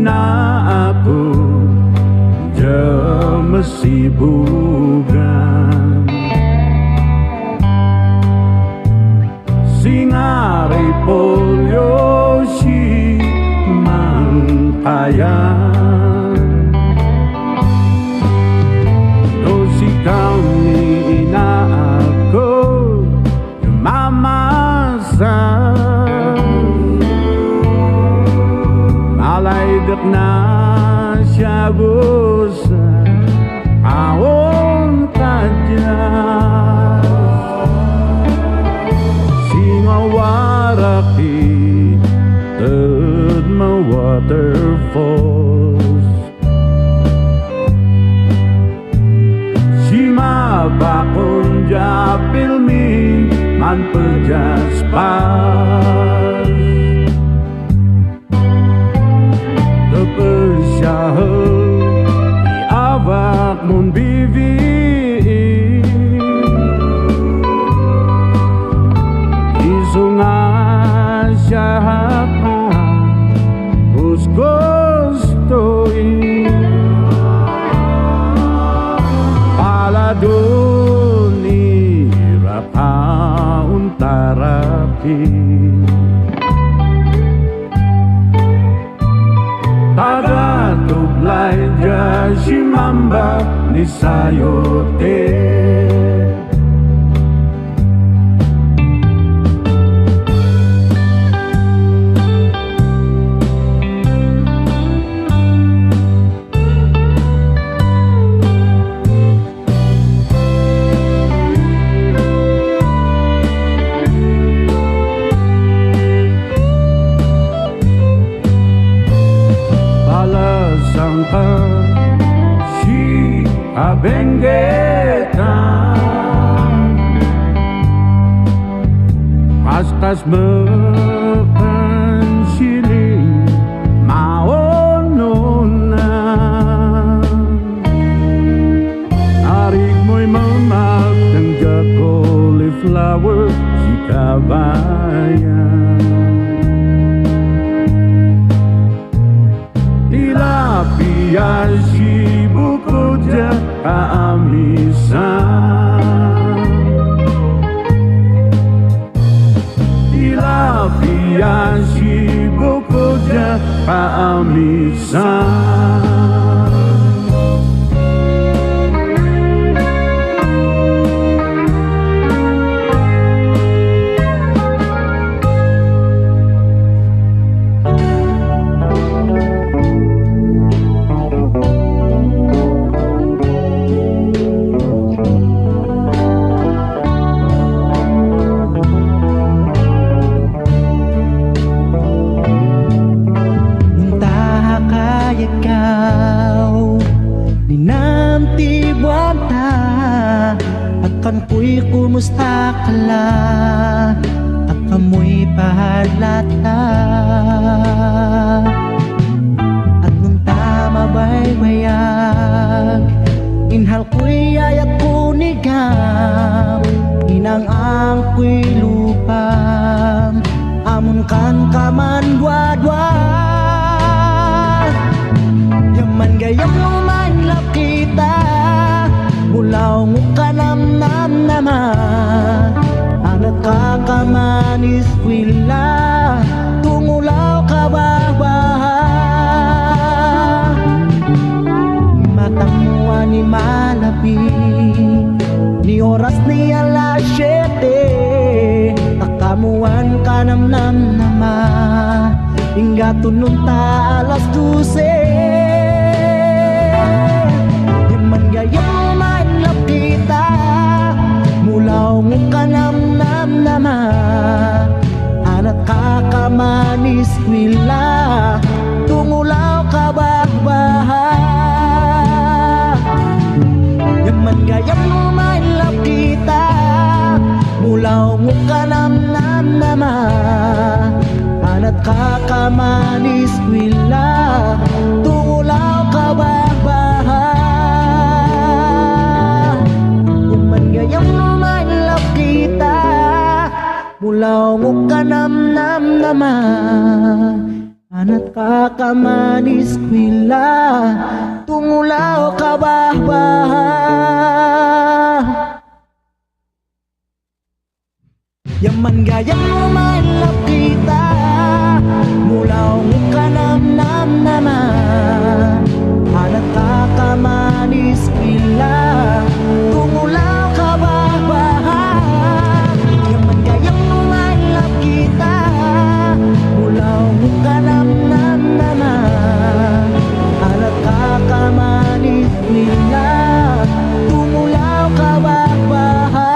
na ako diyan masibugan. Singari polyo si man kaya do si kami ina ako mamasa malaydak na siya busa awon kadya singawaraki tad ma waterfalls si mabakon ja pilmi man pejaspas Terpesyahal di awak mun bivi Isunga syahaka gustoi Paladoni rapa untaraki Tada tublay dya si mamba ni sayote Sangka si abenggetan Pastas mekan siling maononan Arik mo'y mamatang jak cauliflower si kabayan Tilapia si buko ja kaamisan Tilapia si buko ja kaamisan Akan ko'y kumusta ka la At amoy pahalata At nung tama baybayag Inhal ko'y ayak kunigam Inang ang ko'y lupam Amon kan kaman dwa-dwa Yaman gayam luman lap kita Mulaw mo ka nam-nam-nama Anak kakamanis kwila Tungulaw ka babaha Matang mo ni malapi Ni oras ni alas 7 Takamuan ka nam-nam-nama Hingga tunun ta alas 12 Yaman gayam kita mulaw mo ka nam-nam-nama Anak kakamanis kwila Tungulaw ka bagbaha Yaman gayam lumaylap kita Mulaw mo ka nam-nam-nama Anak kakamanis kwila Tungulaw ka bagbaha Gayam lumaylap kita Mulaw mo ka nam-nam-nama Anat kakamanis kwila tungulaw kabahbaha Yaman gayang lumalap kita mulaw muka nam naman Anat kakamanis kwila tungulaw kabahbaha Yaman gayang lumalap kita mulaw muka nam naman Anat kakamanis kwila tungulaw kabahbaha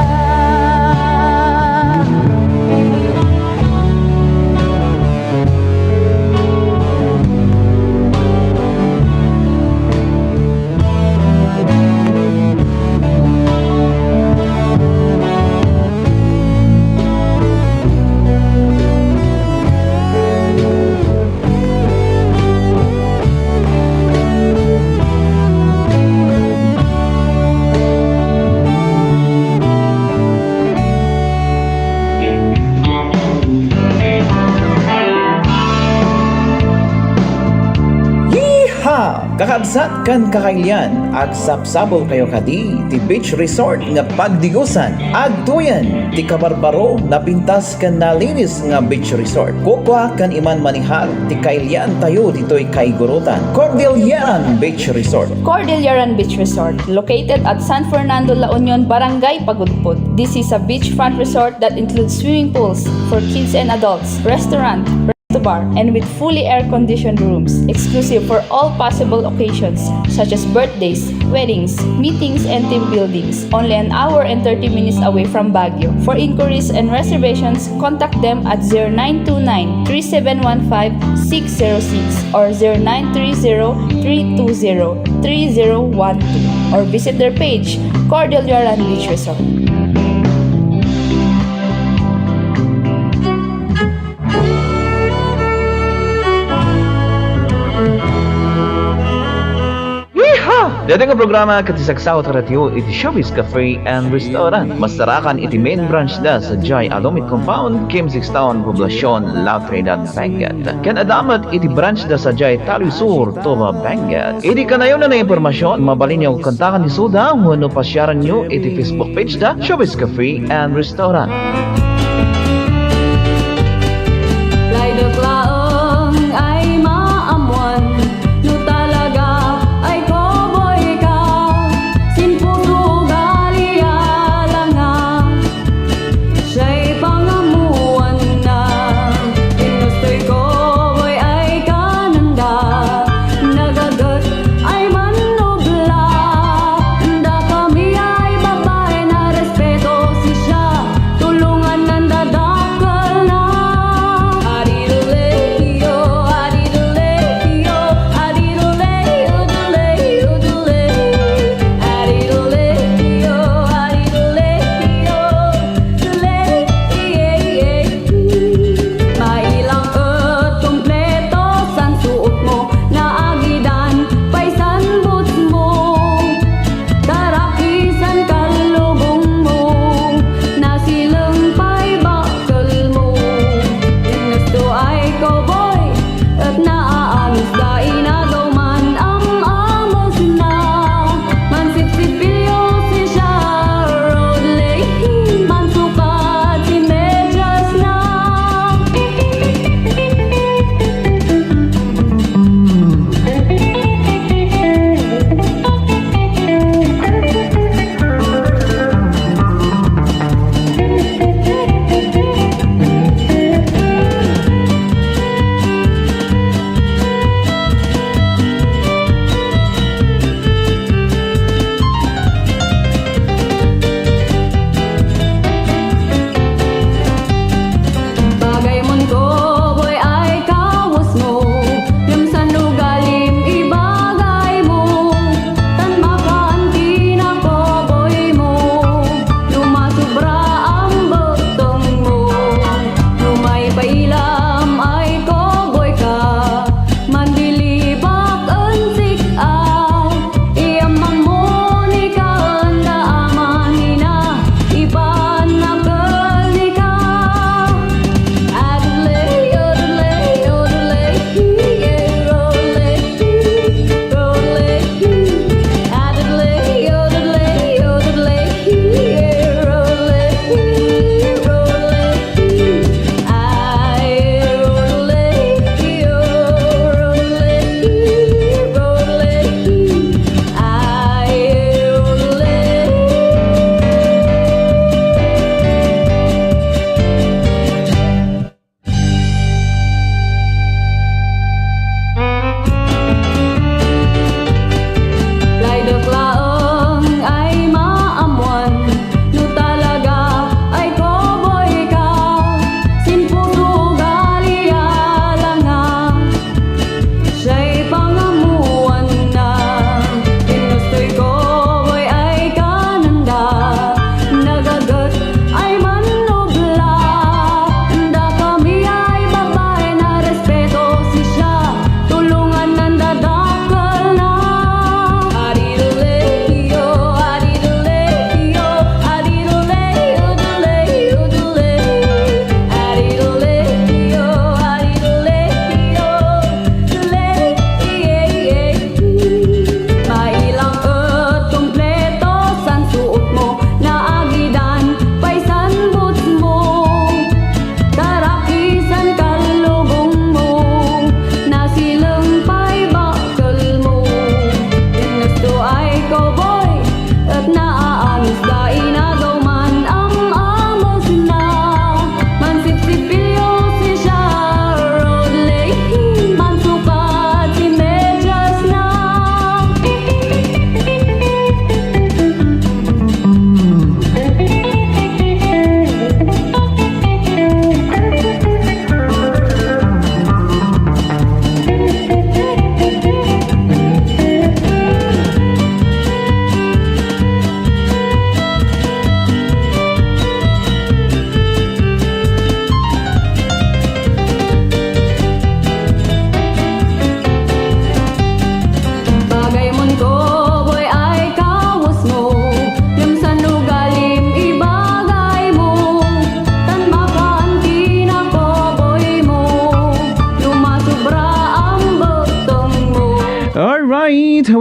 Kakabsat kan kakailyan, ag sapsabol kayo kadi, ti beach resort nga pagdigusan, ag tuyan, ti kabarbaro na pintas kan nalinis nga beach resort. Kukwa kan iman manihal, ti kailyan tayo dito'y kaigurutan. Cordilleran Beach Resort. Cordilleran Beach Resort, located at San Fernando, La Union, Barangay Pagudpud. This is a beachfront resort that includes swimming pools for kids and adults, restaurant, bar, and with fully air-conditioned rooms, exclusive for all possible occasions such as birthdays, weddings, meetings, and team buildings. Only an hour and 30 minutes away from Baguio. For inquiries and reservations, contact them at 0929-3715-606 or 0930-320-3012 or visit their page, Cordilleran Beach Resort. Dati nga programa katisagsaw taratyo iti Showbiz Cafe and Restaurant. Masarakan iti main branch da sa Jai Alomit Compound, Kim 6 Town, Poblacion, La Trinidad, Benguet. Ken adamat iti branch da sa Jai Taloy Sur, Toba, Benguet. Iti kanayon na impormasyon, mabalin niyo kantakan ni Suda, huwano pasyaran niyo iti Facebook page da Showbiz Cafe and Restaurant. Tulungan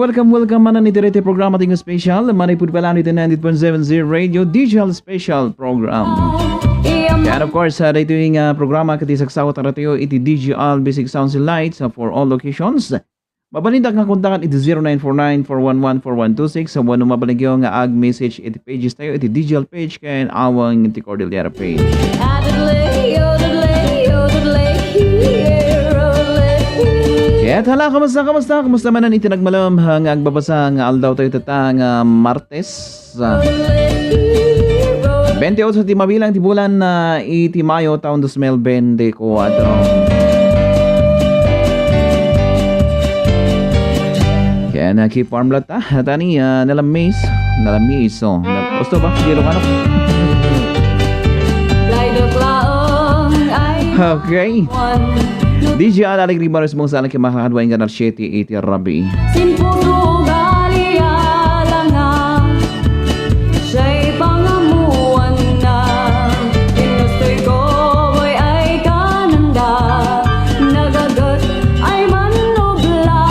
welcome man ni direte programa ting special manay pud pala ni 90.70 Radio Digital Special Program. And of course, dito yung programa kati sagsawat ang ratio iti digital basic sounds and lights for all locations. Mabalindag nga kontakan iti 0949-411-4126 sa wano mabaligyo nga ag message iti pages tayo iti digital page kaya awang iti Cordillera page. Kaya hala, kamusta manan iti nagmalam nga agbabasa nga aldaw tayo tata nga Martes. 28 ti mabilang ti bulan na iti Mayo taon 2024. Kaya na keep warm lang ta. Tani nalamis oh. Gusto ba? Di rin ano? Okay. DJ Alalig Ribares mong sana kimakakadwain ka na 7-8 Rabi. Simpuso galialangan siya'y pangamuan na Inustoy ko ay kananda Nagagat ay manubla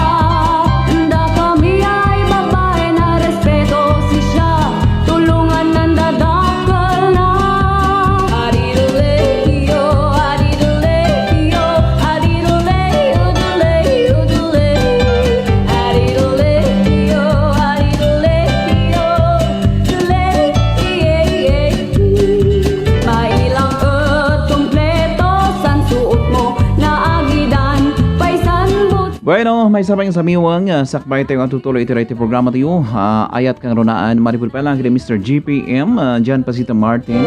Da kami ay babae na respeto si siya Tulungan ng dadakal na Adiduleyo, adiduleyo, adiduleyo, duleyo, duleyo Adiduleyo, adiduleyo, duleyo Mailang kompleto san suot mo na agidan paisan mo Bueno, may sabay sa miwang sakbay tayo ang tutuloy iti right programa tayo. Ayat kang ronaan maripur pa lang kay Mr. GPM John Pasita Martin.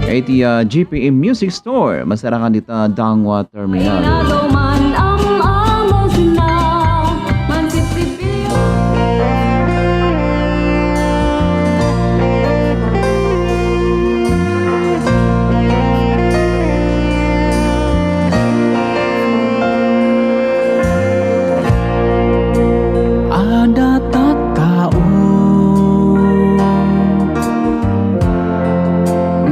Iti GPM Music Store. Masarakan dito Dangwa Terminal. Inagaw man ang amos na mansipsipilyo Ada tattao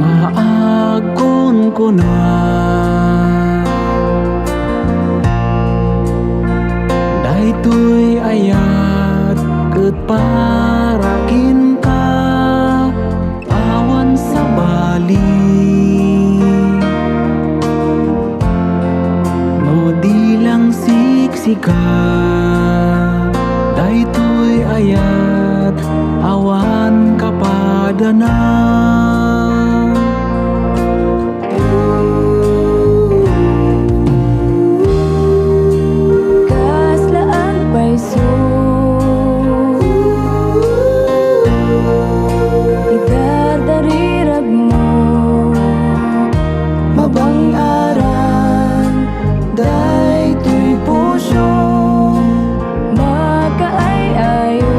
nga agon ko na daytoy ayat ket parakin ka awan sa bali no di lang siksika daytoy ayat awan kapadana kaslaan paiso idadarirag mo mabang-aran daytoy puso makaay-ayo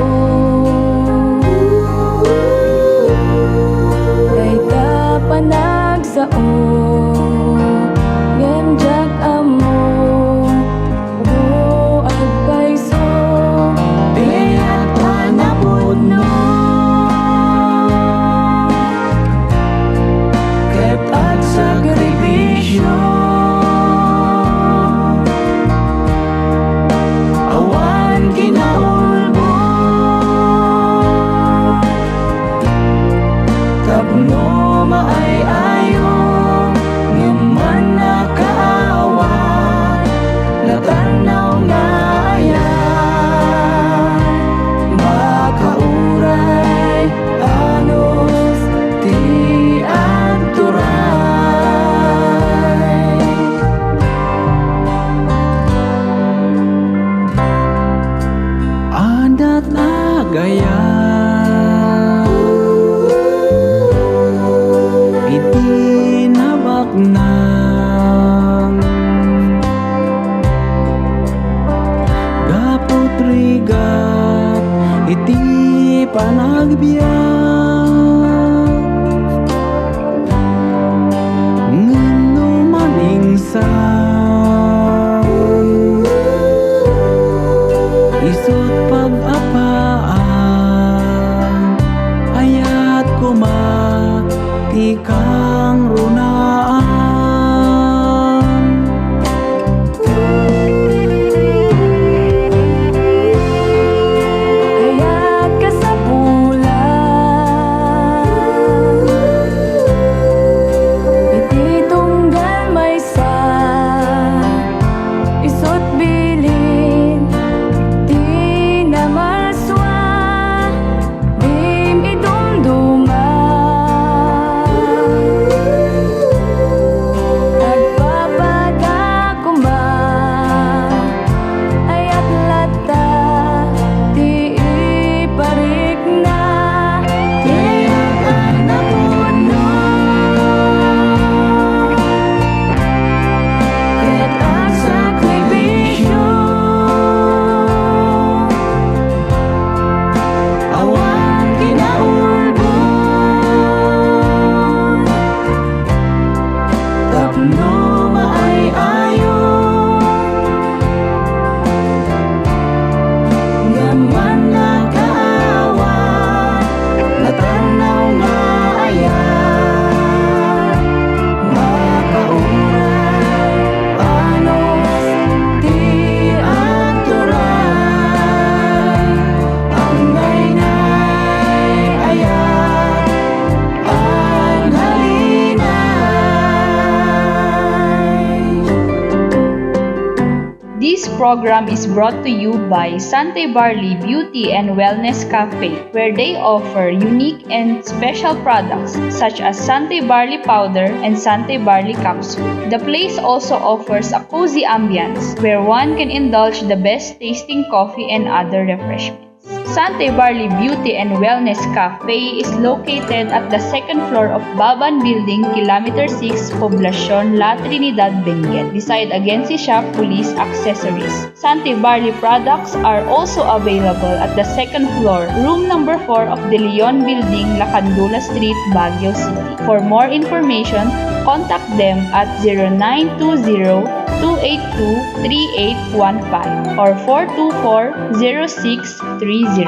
program is brought to you by Sante Barley Beauty and Wellness Cafe, where they offer unique and special products such as Sante Barley Powder and Sante Barley Capsule. The place also offers a cozy ambience where one can indulge the best tasting coffee and other refreshments. Sante Barley Beauty and Wellness Cafe is located at the second floor of Baban Building, Kilometer 6, Poblacion, La Trinidad, Benguet, beside Agency Shop Police Accessories. Sante Barley products are also available at the second floor, room number 4 of De Leon Building, Lacandula Street, Baguio City. For more information, contact them at 0920-282-3815 or 424-0630.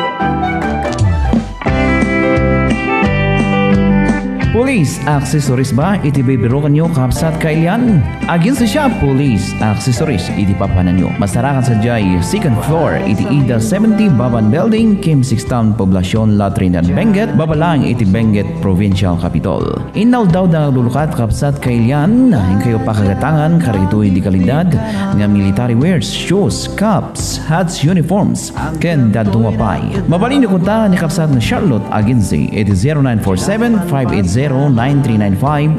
Police accessories ba? Iti bibirukan nyo kapsat kailian? Agin sa siya, police accessories. Iti papanan nyo. Masarakan sa jay, second floor. Iti Ida 70 Baban Building, Kim 6 Town, Poblacion, La Trinidad, Benguet. Babalang iti Benguet Provincial Capital. Inaw daw na lulukat kapsat kailian. Hing kayo pakagatangan, karito di kalidad. Nga military wears, shoes, caps, hats, uniforms. Ken dadungapay. Mabalin nyo kunta ni kapsat na Charlotte Agency. Iti 0947-580-9395.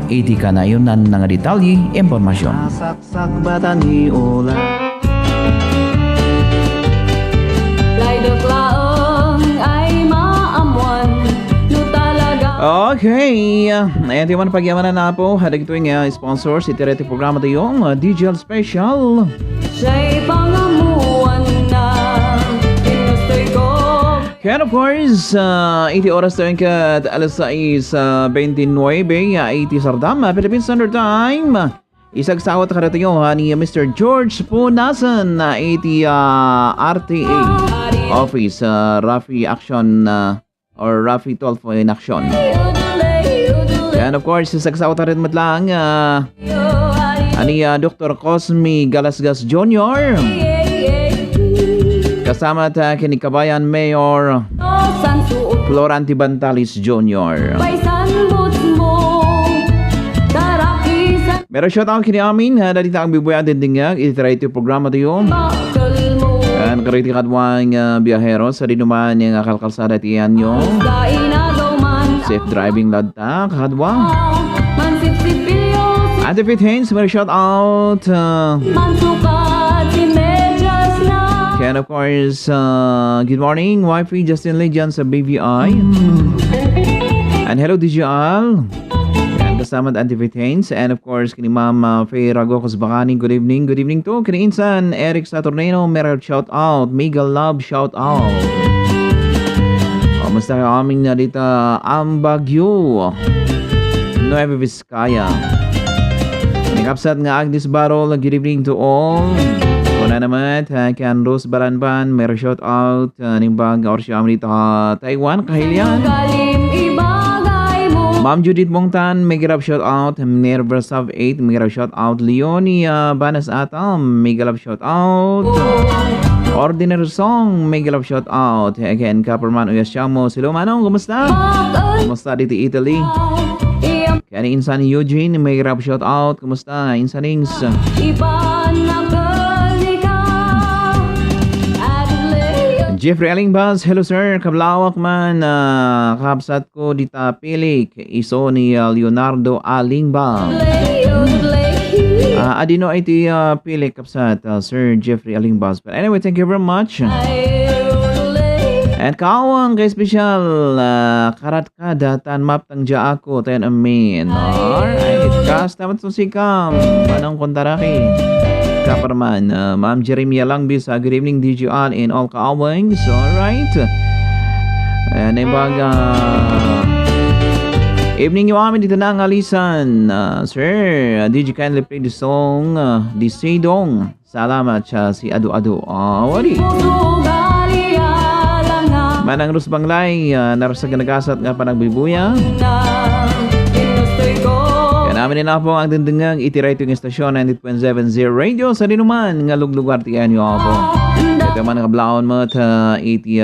Iti kanayonan ng detalye, impormasyon. Saksak bata ni Ola. Laydok laong ay maamuan. No talaga Okay, ayan timan pagyaman na po. Hadag ito yung sponsors. Itirete programa tayong DJL Special. siya'y pangamuan na. Ginustoy ko And of course, 80 oras tayo ka alas 6:29, 80 Sardama, Philippine Standard Time. Isagsawat ka tayo ni Mr. George Punasan na 80 RTA Office, Rafi Action or Rafi 12 in Action. And of course, isagsawat rin matlang ani Dr. Cosme Galasgas Jr. Kasama ta kini Kabayan Mayor san suot Florante Bantalis Jr. paisan boots mo. Tarakisan Meron shout out kini amin ha dali ta ang bibuya dindingag itry ito programa tayo. bakal mo. And kariti kadwang biyahero sa dinuman yung kalkalsada tiyan nyo. Sa inagaw man Safe driving lad ta kadwa. mansipsipilyo. Ate Fit Haynes, meron shout out. Mansukat si medyas na. And of course, good morning, wifey Justin Legian sa BVI. And hello, DJL. And kasama at Auntie Haynes. And of course, kini Ma'am Faye Rago Kusbakani, good evening. Good evening to. Kini Insan, Eric Saturnino, meron shout out. Mega Love, shout out. Kamusta kayo aming narita ang Baguio, Nueva Vizcaya. Nikapsat nga Agnes Barol, good evening to all. Una naman, kan Rose Baranban, meron shout out. Nimbang or siya dito Taiwan, kahilian. Kalim ibagay mo. Ma'am Judith Mongtan, may grab shout out. Nerva Sub 8, may grab shout out. Leonia Banas Atam, may grab shout out. Ordinary Song, may grab shout out. Again, Kaperman Uyasyamo. Silo Manong, kumusta? Kumusta dito Italy? Iyang Kaya ni Insan Eugene, may grab shout out. Kumusta? Insanings. Jeffrey Alingbaz, hello sir, kablawak man, kapsat ko dita pilik, iso ni Leonardo Alingbaz. Adino ay ti pilik kapsat, Sir Jeffrey Alingbaz. But anyway, thank you very much. And kaawang kay special, karat ka datan map tang ja ako, tayo amin. Alright, kas tamat susikam, manang kontaraki. Kaparman, Ma'am Jeremia Langbis, good evening DJL in all kaawang. So, alright. And imbaga, evening yung amin dito na ang alisan. Sir, did you kindly play the song, Di Sidong? Salamat siya si Adu Adu. Wali. Manang Rus Banglay, narasa ganagasat nga pa nagbibuya. Kaya namin na po ang dindingang itiray itong istasyon 90.70 radio sa dinuman nga luglugar tiyan nyo ako. Ito man nakablaon mo ta iti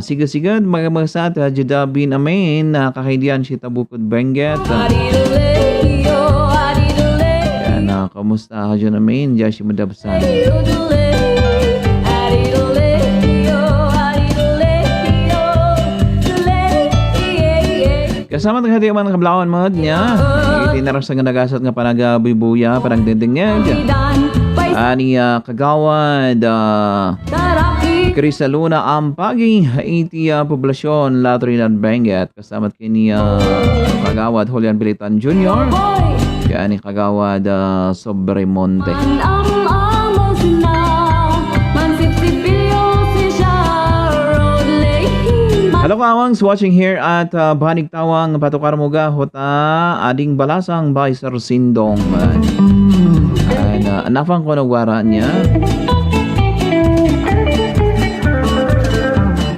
sigad-sigad mga magsat jadabin amin kakaidian si Tabukod Benguet. Kaya na kamusta ka dyan amin dyan si Madabsan. Kasama taghati man kablawan mo niya. Itinaras nga nagasat nga panagabuy-buya parang dinding niya. Idan pa'y Ani kagawad taraki Crisaluna Ampagi iti poblasyon La Trinidad Benguet kasama kini kagawad Julian Bilitan Jr. boy Kaya ni kagawad Sobremonte. Man ang amos na mansipsipilyo si Sharon Leahy Hello kawangs watching here at Banig Tawang Patukar Muga Hota Ading Balasang by Sir Sindong and anafang ko nagwara niya.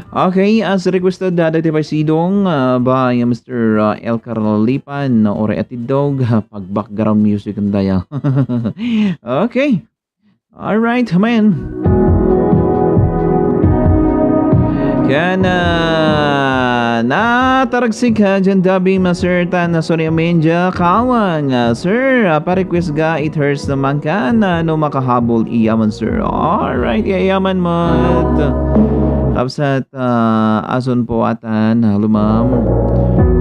Okay, as requested dati pa Sidong by Mr. El Carlipan or Etidog pag background music and daya. Okay. All right, man. Kaya nataragsig ka dyan dabi maserta na Sonia Menja Kawang. Sir, pa-request ga it hurts naman ka na no makahabol iyaman sir. Alright, iyaman mo. Kapsat ason po atan lumam.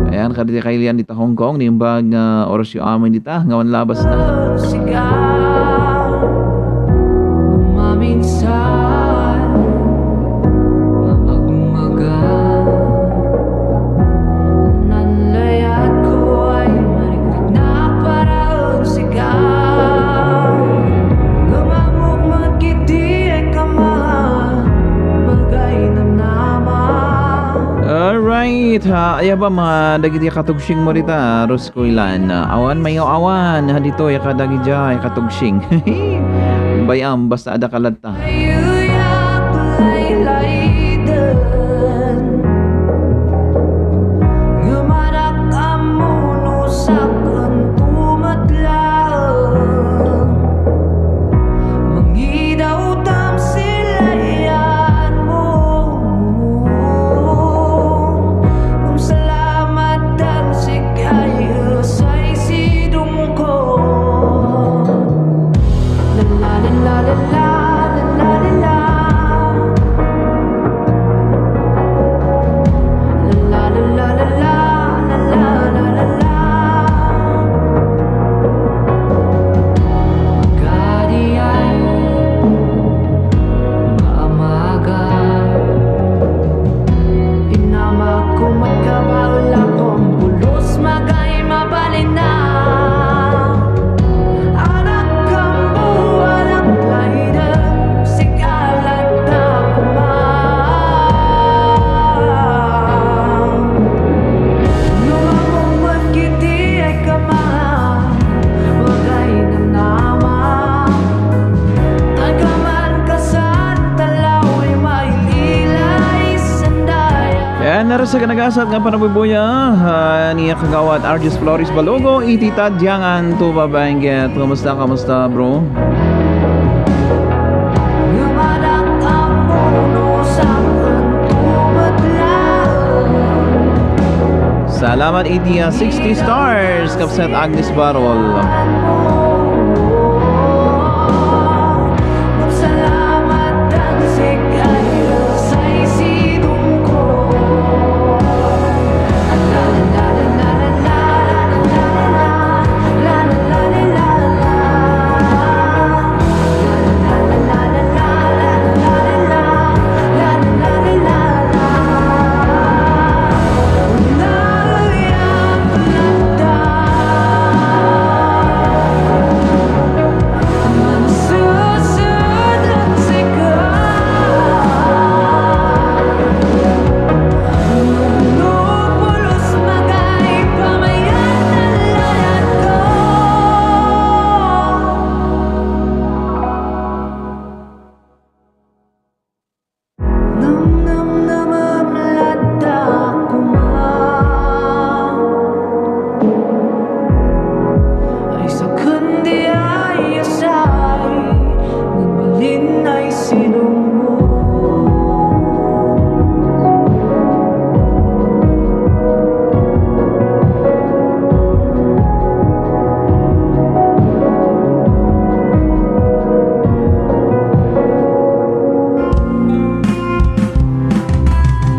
Ayan, kaditi kailian dita Hong Kong. Nimbag oras yung amin dita. Ngawan labas na. Alright, aya ba mga dagiti katugsing mo dita, Rosko Ilan? Awan mayo awan, dito ya kadagi dya, katugsing. Bayam, basta ada kalata. Sa kanagasat nga panabubuya niya kagawad Argis Flores Balogo ititad diyangan to babaengget. Kamusta bro? Salamat iti 60 stars kapsat Agnes Barol.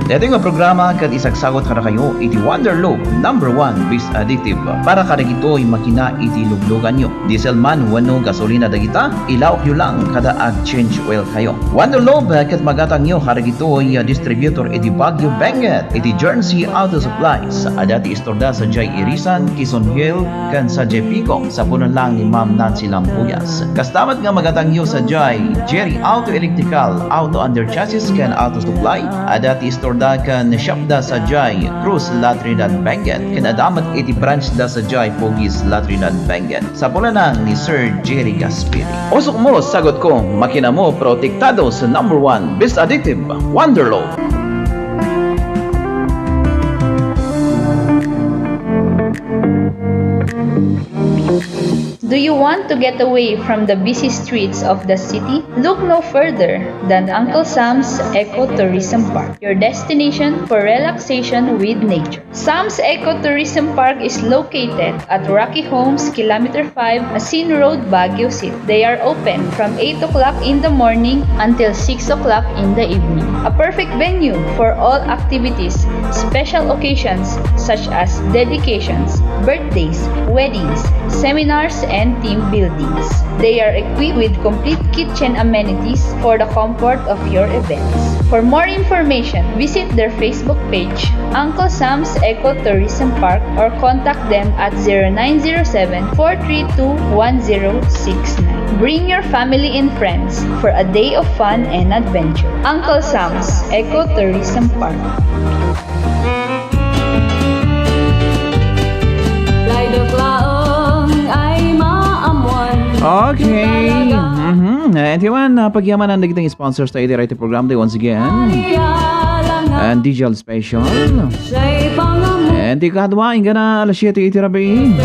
Dating nga programa kat isagsagot kada kayo iti Wonderloop number 1 bis addictive para kada gito'y makina iti luglugan nyo. Diesel man wano gasolina dagita, ilaok nyo lang kada ag-change oil kayo. Wonderloop kat magatang nyo kada gito'y distributor iti Baguio Benguet, iti Jersey Auto Supplies. Adati istorda sa Jay Irisan, Quezon Hill, kan sa Jay Pico, sa punan lang ni Ma'am Nancy Lampuyas. Kastamat nga magatang nyo sa Jay Jerry Auto Electrical, Auto Under Chassis kan Auto Supply. Adati istorda kan shop da sa Jay Cruz La Trinidad Benguet, kan adamat iti branch da sa Jay Pogis La Trinidad Benguet. Sa punan ni Sir Jerry Gaspiri. Usok mo, sagot ko, makina mo protektado sa number 1 bis addictive Wonderloop. Do you want to get away from the busy streets of the city? Look no further than Uncle Sam's Ecotourism Park, your destination for relaxation with nature. Sam's Ecotourism Park is located at Rocky Homes, Kilometer 5, Asin Road, Baguio City. They are open from 8 o'clock in the morning until 6 o'clock in the evening. A perfect venue for all activities, special occasions such as dedications, birthdays, weddings, seminars, and team buildings. They are equipped with complete kitchen amenities for the comfort of your events. For more information, visit their Facebook page, Uncle Sam's Ecotourism Park, or contact them at 0907-432-1069. Bring your family and friends for a day of fun and adventure. Uncle Sam's Ecotourism Park. Okay. Tiwan, pagyaman ang nagitang sponsors tayo dito program day once again. And digital special. And di kadwain ka na alas 7 itirabi.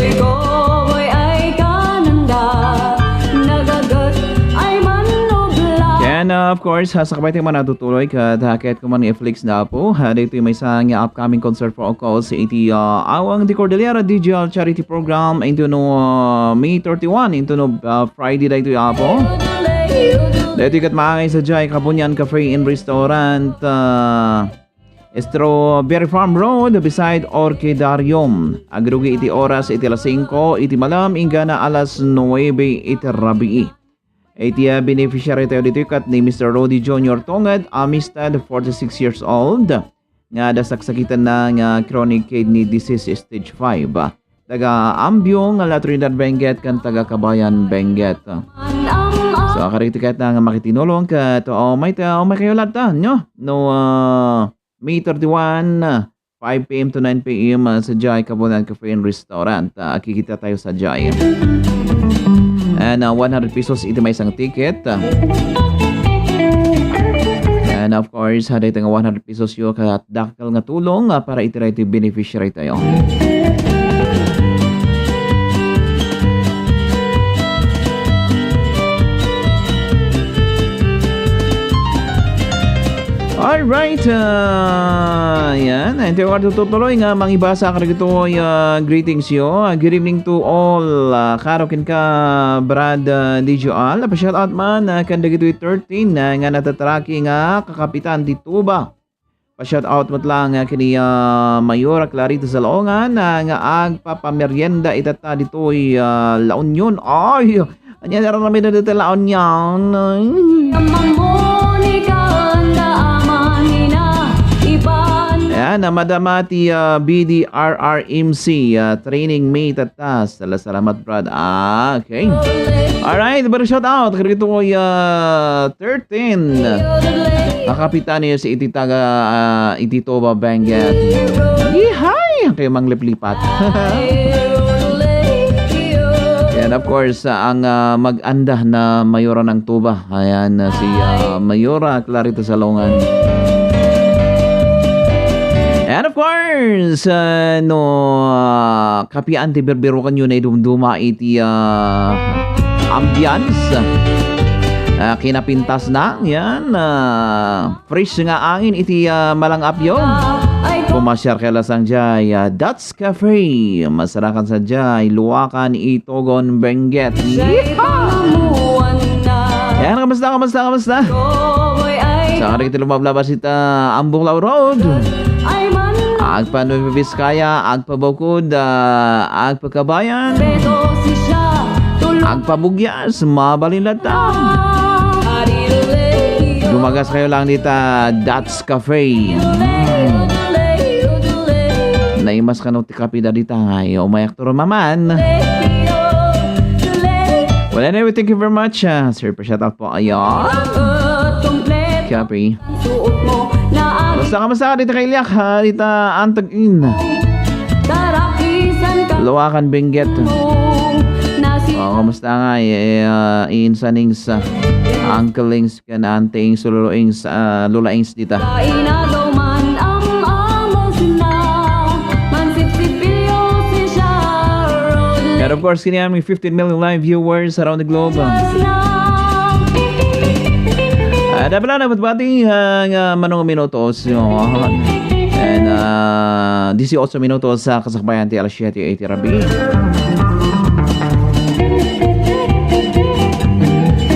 And of course, sa kabay tayo man natutuloy kad hakit ko man i-flix na po. Dito yung may isang upcoming concert for all calls sa iti awang di Cordillera Digital Charity Program into no May 31 into no Friday dito yung po. Dito kat maangay sa Jai Kabunyan Cafe and Restaurant Strawberry Farm Road beside Orchidarium. Agrugi iti oras iti alas 5 iti malam inga na alas 9 iti rabii. Iti beneficiary tayo dito kat ni Mr. Rody Jr. Tongad, Amistad, 46 years old. Nga dasaksakitan na nga chronic kidney disease stage 5. Taga Ambyong, La Trinidad Benguet, kan taga Kabayan Benguet. So karitikat na nga makitinulong kat may kayo lahat nyo. No, May 31, 5 p.m. to 9 p.m. Sa Jai Kabunan Cafe and Restaurant. Kikita tayo sa Jai. And 100 pesos ito may isang ticket. And of course, hada ito nga 100 pesos yung dakal nga tulong para itiray ito beneficiary tayo. Alright, yan. And yung tutuloy nga, mangibasa ka rin ito greetings yo. Good evening to all. Karokin ka, Brad Dijoal. Pa-shout out man, kanda gito 13 nga natatraki nga kakapitan dito ba. Pa-shout out mo lang kini Mayora Clarita Salongan nga agpapamerienda itata dito La Union. Ay, anya naramdaman na dito La Union. Ayan, madamati BDRRMC training mate at task. Salamat, Brad. Okay. Alright, pero shout out. Karito ko 13. Nakapitan niyo si Ititaga Ititoba Benguet. Yihay! Kayo mang liplipat. And of course, ang mag-andah na Mayora ng Tuba. Ayan, si Mayora Clarita Salongan. And of course, kapian ti berbero kanyo na idumduma iti ambience. Kinapintas na, yan. Fresh nga angin iti malang apyo. Pumasyar kay lasang Jay, That's Cafe. Masarakan sa Jay, Luwakan, Itogon, Benguet. Yeehaw! Yan, kamusta? Sa karikita lumablabas ita Ambuklaw Road. Ay man Agpa Nueva Vizcaya, agpa Bukod, agpa Kabayan, beto si siya tulog agpa Bugyas, Mabalilata. Arilulay Lumagas kayo lang dito, That's Cafe. Naimas ka nung tikapida dito, ay umayak turo maman. Well, anyway, thank you very much. Sir, pa-shout out po kayo. Copy. Suot mo na Kamusta ka dito kay Liak, ha? Dito, Antag-in. tarakisan ka Luwakan, Benguet. nasi Kamusta nga, iinsanings, uncleings, kanantings, lulaings, lulaings dito. inagaw man ang amos na mansip-sipilyo si siya road And of course, kanya may 15 million live viewers around the globe. Dapat lang bati ang manong minutos. And 18 minutos sa kasakbayan ti alas 7:80 rabi.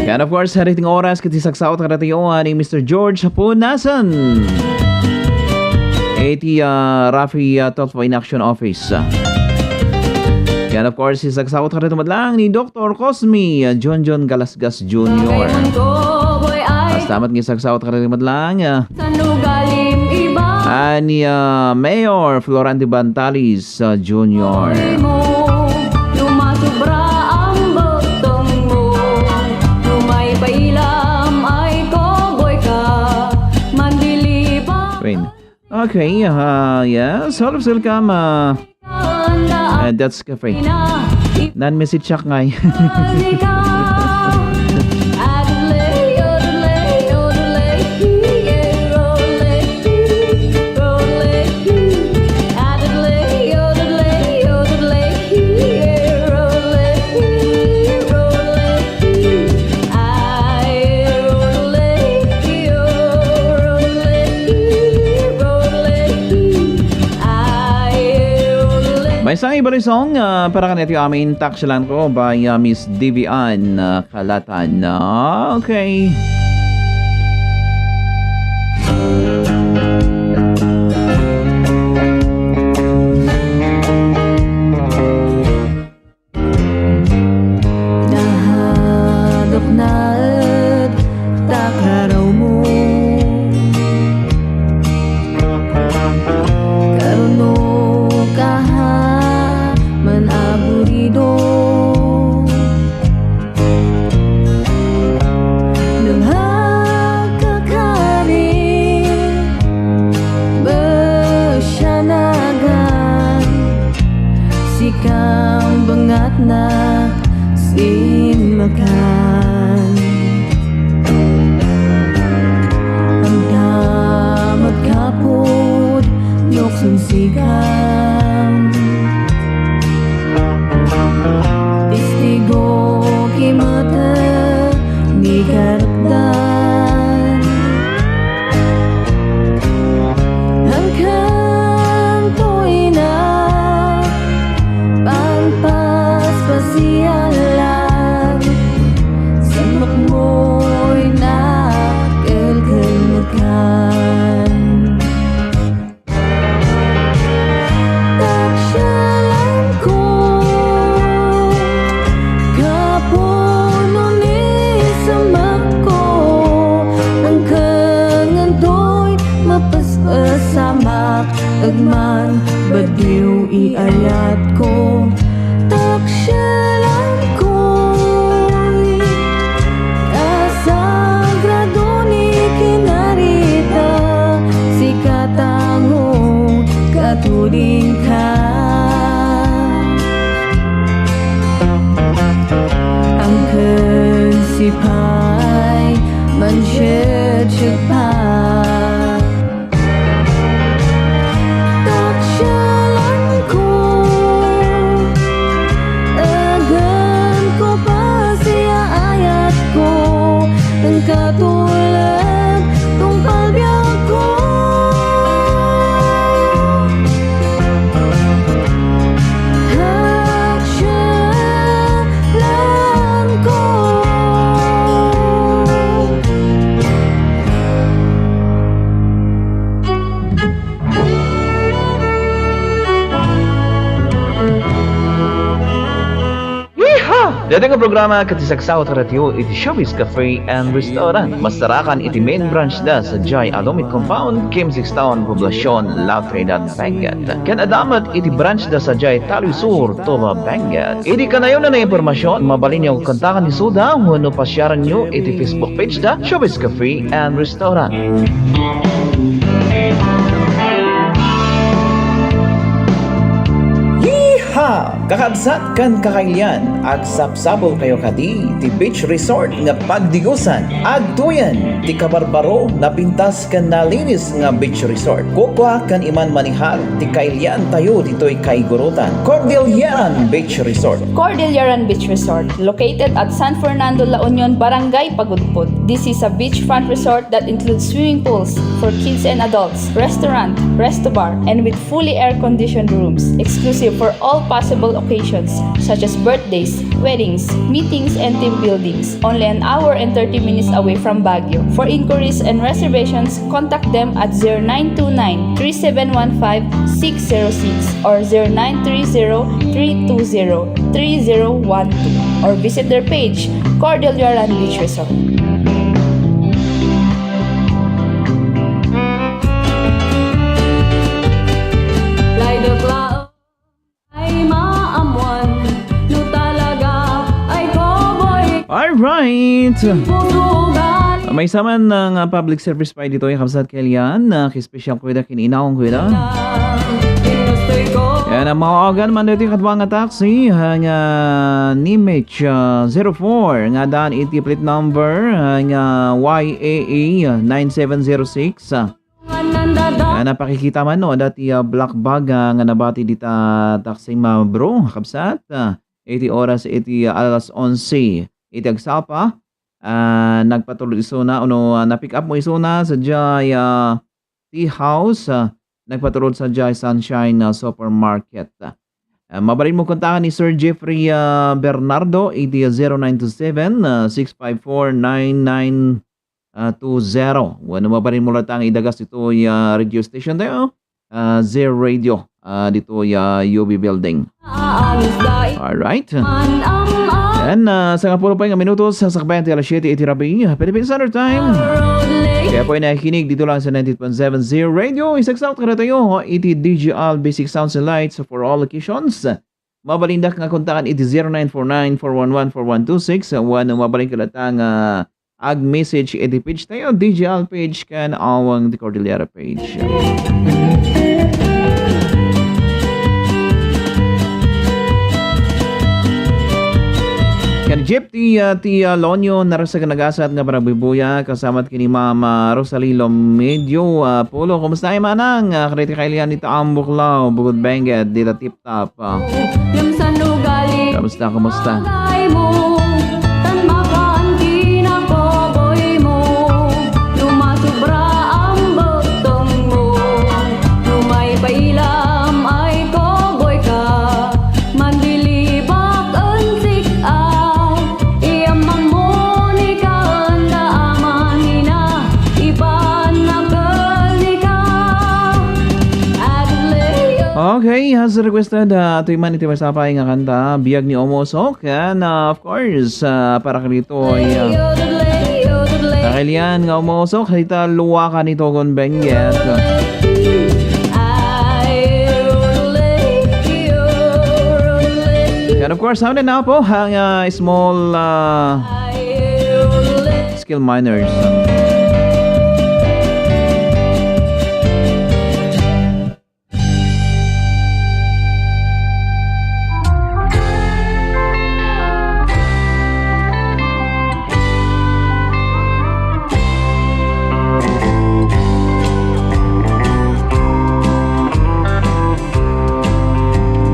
And of course, hariting oras kati saksaot karatiyoan ni Mr. George Hapunasan. 80 Rafi Totpo in Action Office. And of course, isagsakot ka rin tumadlang ni Dr. Cosme John Galasgas Jr. Tamat ng isagsakot ka rin tumadlang Sa nugalim iba ni Mayor Florante Bantalis Jr. mo lumasubra ang botong mo lumay pailam ay cowboy ka mandili pa Wait. Okay, yes. Hello, welcome. That's Cafe. na Non-message siya ngay. May isang iba rin song para kanito yung aming taksyalan ko by Miss Divian Kalatan. Okay. Nahagap na at takaraw mo karuno kaha man aburido Lunghagkakarin besyanagan sikang bangat na sinmakan ang damat kapod noksunsikan Tistigo kimata ni karapdan ang kanto'y na pangpaspasyalan Samak mo'y nakalkalmakan Taksyalan ko kapuno ni samak ko ang kanganto'y mapaspasamak agman badiw iayat ko Taksyalan ko'y kasagrado ni kinarita si katango katuring ka ang kansipay mansyetsyepa Taksyalan ko agan ko pa siya ayat ko ang katulad tong palbiyak ko Taksyalan ko Dating nga programa katisagsaw taratyo iti Showbiz Cafe and Restaurant. Masarakan iti main branch da sa Jai Alomit Compound, Kim 6 Town, Poblacion, La Trinidad, Benguet. Ken adamat iti branch da sa Jai Taloy Sur, Toba, Benguet. Iti kanayon na impormasyon, mabalin niyo kontakan ni Suda, huno pasyaran niyo iti Facebook page da Showbiz Cafe and Restaurant. Kakabsat kan kakailan ag sapsapol kayo kadi ti beach resort nga pagdigusan ag tuyan ti kabarbaro na pintas kan nalinis nga beach resort kukwa kan iman manihal ti kailyan tayo ditoy kaigurutan Cordilleran Beach Resort. Cordilleran Beach Resort, located at San Fernando, La Union, Barangay Pagudpud. This is a beachfront resort that includes swimming pools for kids and adults, restaurant, resto bar, and with fully air-conditioned rooms, exclusive for all possible occasions such as birthdays, weddings, meetings, and team buildings. Only an hour and 30 minutes away from Baguio. For inquiries and reservations, contact them at 0929-3715-606 or 0930-320-3012 or visit their page, Cordilleran Beach Resort. Alright! May saman ng public service pa dito yung kamsat kailan na kispecial kuida kininaong kuida. Yan ang mga organ man dito yung katwang nga taxi nga Nimich 04 nga daan iti plate number nga YAA 9706. Napakikita man no dati black bag nga nabati dita taxi ma bro kapsat 80 oras iti alas 11 iti agsapa nagpatulod isuna na-pick up mo isuna sa Jai Tea House nagpatulod sa Jai Sunshine Supermarket. Mabalin mo kontakan ni Sir Jeffrey Bernardo iti 0927-654-9920. Wano mabalin mo latang idagas dito radio station tayo Zero Radio dito UB Building. Alright. Yan, sa kapulo pa yung minutos sa sakbayan ti alas 7 iti rabi Philippine Standard Time. Kaya po ay nakikinig dito lang sa 90.7 Zero Radio. Isagsak ka na tayo iti DJL Basic Sounds and Lights for all occasions. Mabalindak nga kontakan iti 0949-411-4126. Wano mabalin ka latang ag message iti page tayo DJL page kan awang the Cordillera page. Kan Jeep ti Lonyo narasa nagasat nga parang bibuya kasamat kini Mama Rosalilo Medyo Polo. Kumusta ay manang kriti kailian dito ang buklaw bugod Benguet dito tip top. Kumusta? Okay, has requested ito man iti masapay nga kanta biyag ni Omosok and of course para kalito ay kakilian nga Omosok halita luwa ka nito kon Benguet. And of course, sound na po ang small skill miners.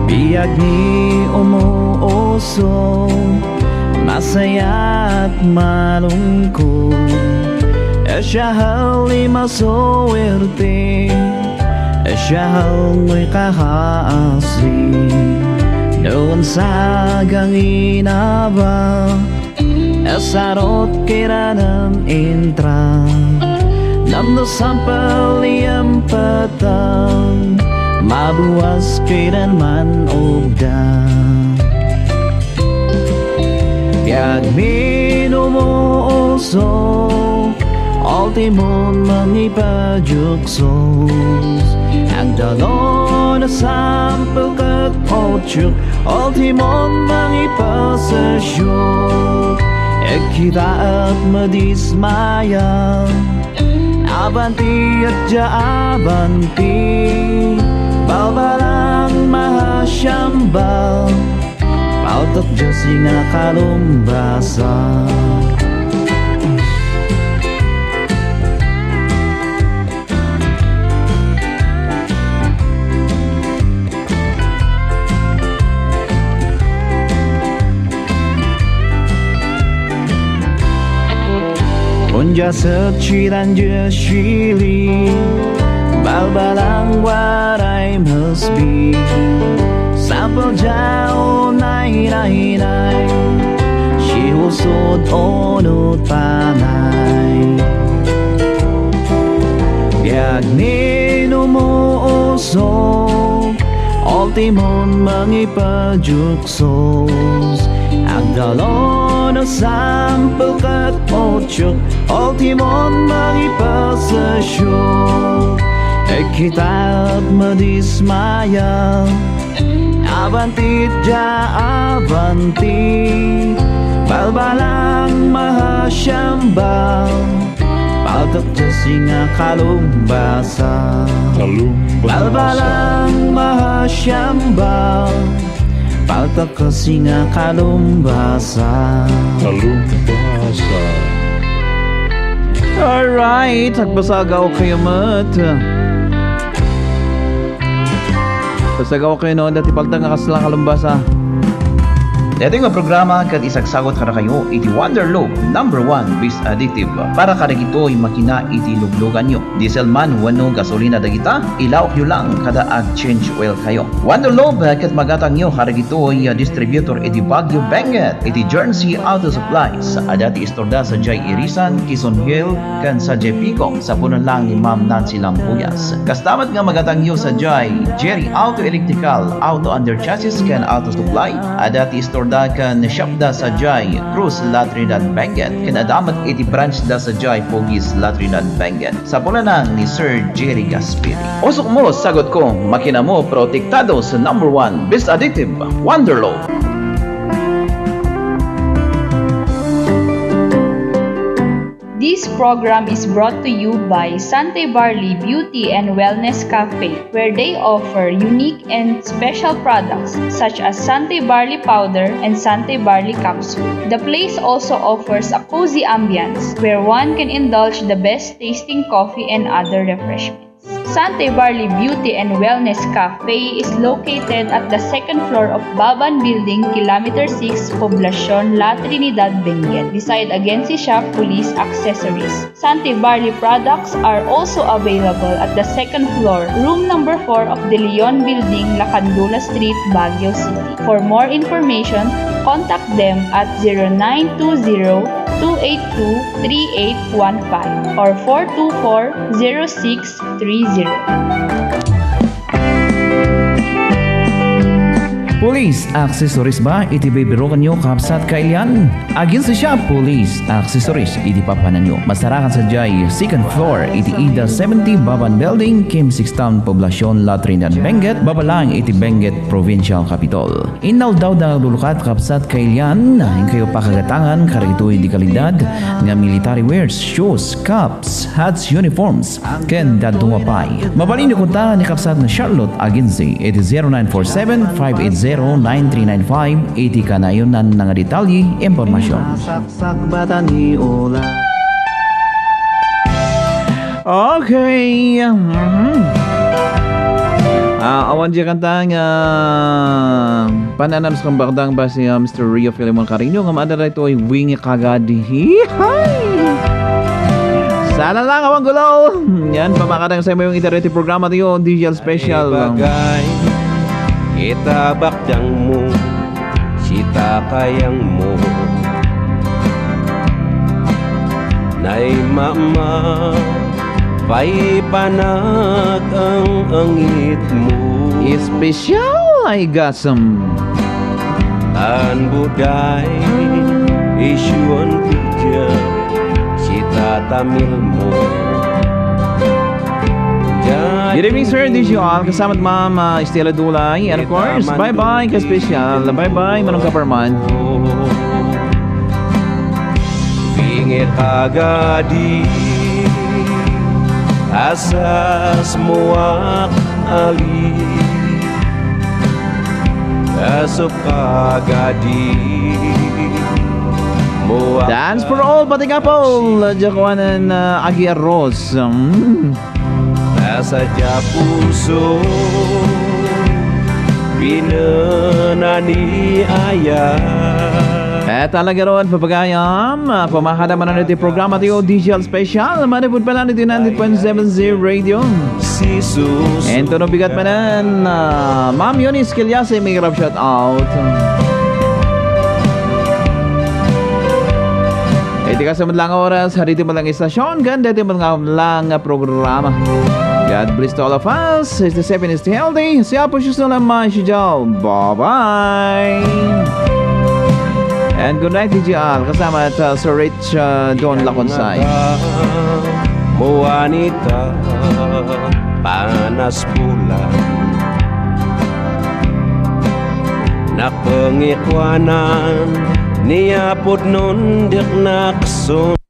Biyag ni umuuso, masaya at malungkot. Siya hali masuwerte, siya hal'y kahaasi. Noon sa gangina ba, sarot kiranam intra. Namno sampaliyam patang, mabuwas kiran man ogda. Biag minumuuso Ultimon mangipadjuksos Ang dalon na sampel kat otyuk Ultimon mangipasasyok Kita at madismaya Abanti at jaabanti Balbalang mahasyambal Pautok Diyos nga kalumbasa 혼자 서치란 저 쉬리 발발한 what I must be Sample jao nai nai nai Siusod onot panay Biag ninumuuso Ultimon mangipadjuksos Ang dalon na sample kat otyok Ultimon mangipasasyok Kita at madismaya Abanti ja abanti Balbalang mahasyambal Pautok Diyos nga kalumbasa Balbalang mahasyambal Pautok kasi nga kalumbasa Alright, nagbasagaw kayo mat Basagaw kayo noon dati palta nga kaslang kalumbasa Dating nga programa kat isagsagot kada kayo iti Wonderloop #1 bis addictive para kada gito'y makina iti luglugan nyo. Diesel man wano gasolina dagita ilaok nyo lang kada ag change oil kayo. Wonderloop kat magatang nyo kada gito'y distributor iti Baguio Benguet iti Jersey Auto Supplies adati istorda sa Jai Irisan, Quezon Hill kan sa Jai Pico sa punan lang ni Ma'am Nancy Lampuyas. Kastamat nga magatang nyo sa Jai Jerry Auto Electrical Auto Under Chassis kan Auto Supply adati istorda kan shopda sa Jai Cruz La Trinidad Benguet kan adamat iti branch da sa Jai Pogis La Trinidad Benguet sa pulanang ni Sir Jerry Gaspiri. Usok mo, sagot ko, makina mo protektado sa #1 bis addictive Wonderloop. This program is brought to you by Sante Barley Beauty and Wellness Cafe, where they offer unique and special products such as Sante Barley Powder and Sante Barley Capsule. The place also offers a cozy ambience where one can indulge the best tasting coffee and other refreshments. Sante Barley Beauty and Wellness Cafe is located at the second floor of Baban Building, Kilometer 6, Poblacion, La Trinidad, Benguet, beside Agency Shop Police Accessories. Sante Barley products are also available at the second floor, room number 4 of the Leon Building, Lacandula Street, Baguio City. For more information, contact them at 0920-282-3815 or 424-0630. Police accessories ba iti bibiro kanyo kapsat kailyan? Agin sa siya police accessories iti papanan nyo. Masarakan sa Jai second floor iti Ida 70 Baban Building, Kim 6 Town, Poblacion, La Trinidad, Benguet, babalang iti Benguet Provincial Capital. Inaw daw da lulukat kapsat kailyan na kayo pakagatangan karito iti kalidad nga military wears, shoes, caps, hats, uniforms ken dadungapay. Mabalin nyo kunta ni kapsat na Charlotte Agency iti 0947-580-9395 iti kanayon nan nga detalye impormasyon. Saksak bata ni Ola. Okay. Awan dyan kanta nga pananam sa kambakdang ba si Mr. Rio Filimon Carino nga maadara ito ay wingi kagadi. Hihay! Sana lang awang gulo. Yan, pamakadang sa yung interactive programa tayo, digital special. Bagay, itabakdang mo, sitakayang mo. Nay mama, pa'y panag ang angit mo. Special ay gasam. An buday, amil mo. Good evening, Sir Dijon. Kasama Ma'am Estela Dulay. And of course, bye-bye ka special. Bye-bye, Manong Kaparman. Pingit agadi asas muak ali asop agadi muak Dance for all, pati couple. Jakuanan Agi Arroz. nasa puso pinanani ayah. Talaga ron, papagayam. Pamakadaman na natin programa tayo, DJL Special. Manipod pala natin 90.70 Radio. Si Sus And tunog bigat manan. Ma'am Eunice Kilyase, may grab shout out. Iti ka sa madlang oras, hariti madlang istasyon, ganda iti madlang programa. God bless to all of us. Stay safe and stay healthy. Siya po siya naman siya. Bye-bye. And good night, DJL. Kasama at Sir Rich Don Laconsay. Mo wanita panas bulan napangikwanan niya pud nun dik nakson.